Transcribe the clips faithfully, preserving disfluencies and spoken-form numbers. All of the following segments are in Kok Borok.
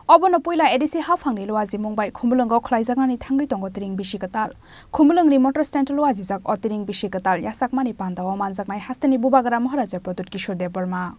Obono puila A D C haphangni luajimung bai Khumulwngo khlaijaknani thangwi tongo tring bisi kwtal. Khumulwngni motor stand-o luajijak o tring bisi kwtal yachakmani pandao manjaknai hasteni Bubagra Maharaja Pradyut Kishore Debbarma.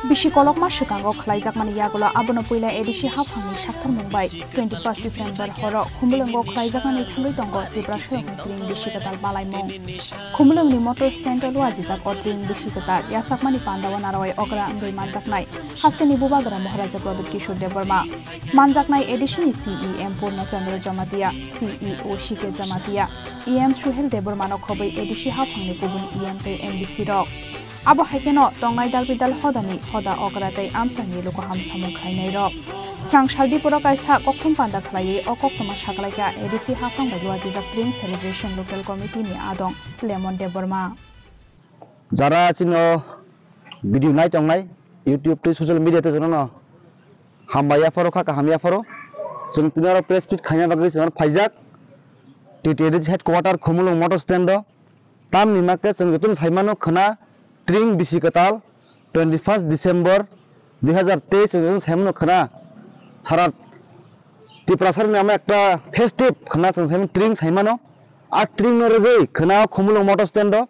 Bisi kolokma swkango khlaijakmani yagulo abono puila A D C haphangni saktharmung bai twenty first December horo Khumulwngo khlaijaknani thangwi tongo Tiprasarokni tring bisi kwtal palaimung. Khumulwngni motor stand-o luajijak o tring bisi kwtal yachakmani pandao narwai okra wngwi manjaknai hasteni Bubagra Maharaja Pradyut Kishore Debbarma. Manjaknai A D C ni C E M Purna Chandra Jamatia, C E O C K Jamatia, E M Suhel Debbarmano khobwi A D C haphangni kubun E M tei M D C rok. Abo hai kheno tongnai dalbidal hodani hoda okra tei amchaini lukuham samung khlainairok. Srang saldipuro kaisa kokthum panda khlaiwi o koktwma saklaikha A D C haphang bai luajijak tring celebration local committee ni adong Lemon Debbarma. Jara chini o video nai tongnai, YouTube tei social media tei jotono hambai yapharo kha kaham yapharo. Chwng tini oro press meet khaina bagwi chwng oro phaijak. T T A D C headquarter Khumulwng motor stand o. Tamni makhe chwng jotono saimano khwna tring bisi kwtal twenty first December dui hazar teis chwng jotono saimano khwna sara Tiprasarni ama ekta festive khwna chwng saimano tring saimano. A tring no rwgwi khwna Khumulwng motor stand o.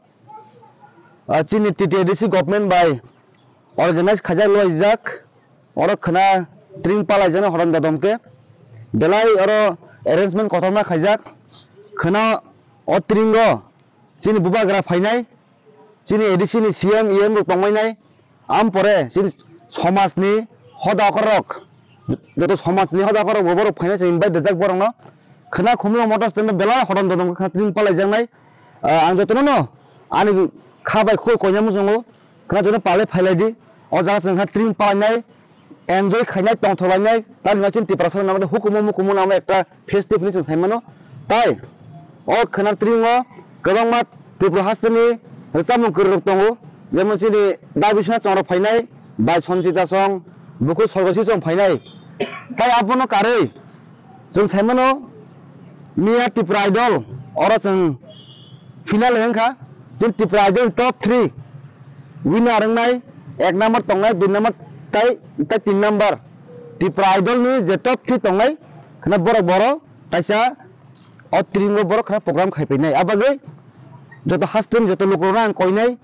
Ah, chini T T A D C government bai organize khaijak luaijak, oro khwna tring palaijaknai horom dodom khe belai oro arrangement kotorma khaijak. Khwna o tring o chini Bubagra phainai, chini A D C ni C M, E M rok tongmainai, am pore chini somaj ni hoda okorok, joto somaj ni hoda okorok bo borok phainai, chwng invite rijak borok no. Khwna Khumulwng motor stand o belai horom dodom khe khwna tring palaijaknai. Ah, ang jotono no ani kha bai khul koina muchungo, khwna jotono palai phailai di. O jaga chwng kha tring palainai, enjoy khainai, tongtholainai, tamni chini Tiprasa nang hukumu mukumu nang ekta festive hinwi chwng saimano. Tai o khwna tring o kwbangma Tripura hasteni rwchapmung kwrwirok tongo, jemon chini Dabi Sona chongrok phainai, bai Sanjita chong, bukhuk Sorgosi chong phainai. Tai abono karwi chwng saimano, miya Tripura Idol, oro chwng final wngkha, chini Tripura Idol top three winner wngnai, ek number tongnai, dui number tai, tai tin number. Tripura Idol ni je top three tongnai, khwna borok boro kaisa o tring o borok khwna program khai painai. Abagwi joto hasteni joto lukurokno ang koinai,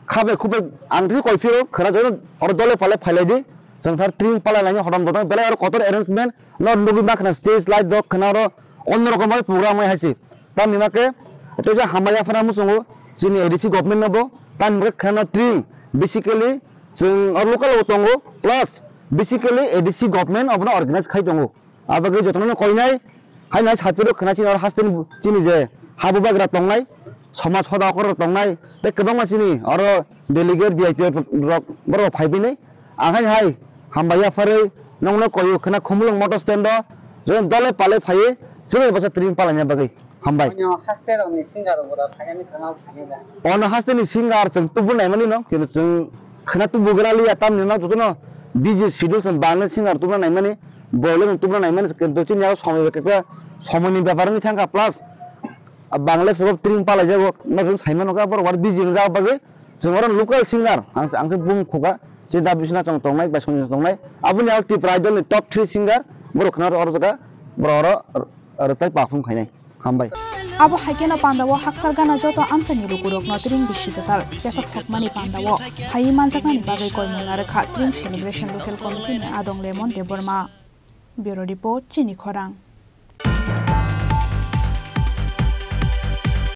khabai khubai ang twi koi phiro khwna joto oro dole pale phailai di, chwng thar tring palai lainai horom dodom belai oro kotor arrangement no nugwi ma khwna stage light rok khwna oro onno rokom bai program bai haise. Tamni ma khe tei je hambai yaphana muchungo chini A D C government no bo tamni ma khe khwna tring basically chwng oro local o tongo plus basically A D C government obono organize khai tongo. Abagwi jotono koinai, hai nai saphiro khwna chini oro hasteni chini je ha bubagra tongnai, somaj hoda okor rok tongnai, tei kwbangma chini oro delegate V I P rok borok phai bini. Ang hai hai hambai yapharwi nongno koyo khwna Khumulwng motor stand o, jotono dole pale phaiwi chini bwsa tring palaina bagwi. Hambai. Onyo haste rokni singer rok oro phainani khwna phainai da? Ono haste ni singer chwng tubu naimani no, kintu chwng khwna tubu gra liya tamni no, jotono busy schedule chwng bangni singer tubu naimani, bolong tubu naimani, kintu chini aro somoi bai khe somoi ni bepar wngwi thangkha, plus Bangladesh rok tring palai jago, no chwng saimano khe borok bar busy wngjak bagwi chwng oro local singer ang, ang se bum khuga, se da bisna chwng tongnai, bai songni tongnai, aboni aro Tripura Idol ni top three singer borok khwna oro jaga, borok oro rwchai perform khainai. Hambai. Abo hai kheno pandao haksar gana joto amchaini lukurokno tring bisi kwtal kesak sokmani pandao phaiwi manjaknani bagwi koimung narwkha tring celebration local committee ni adong Lemon Debbarma. Bureau report, Chini Khorang.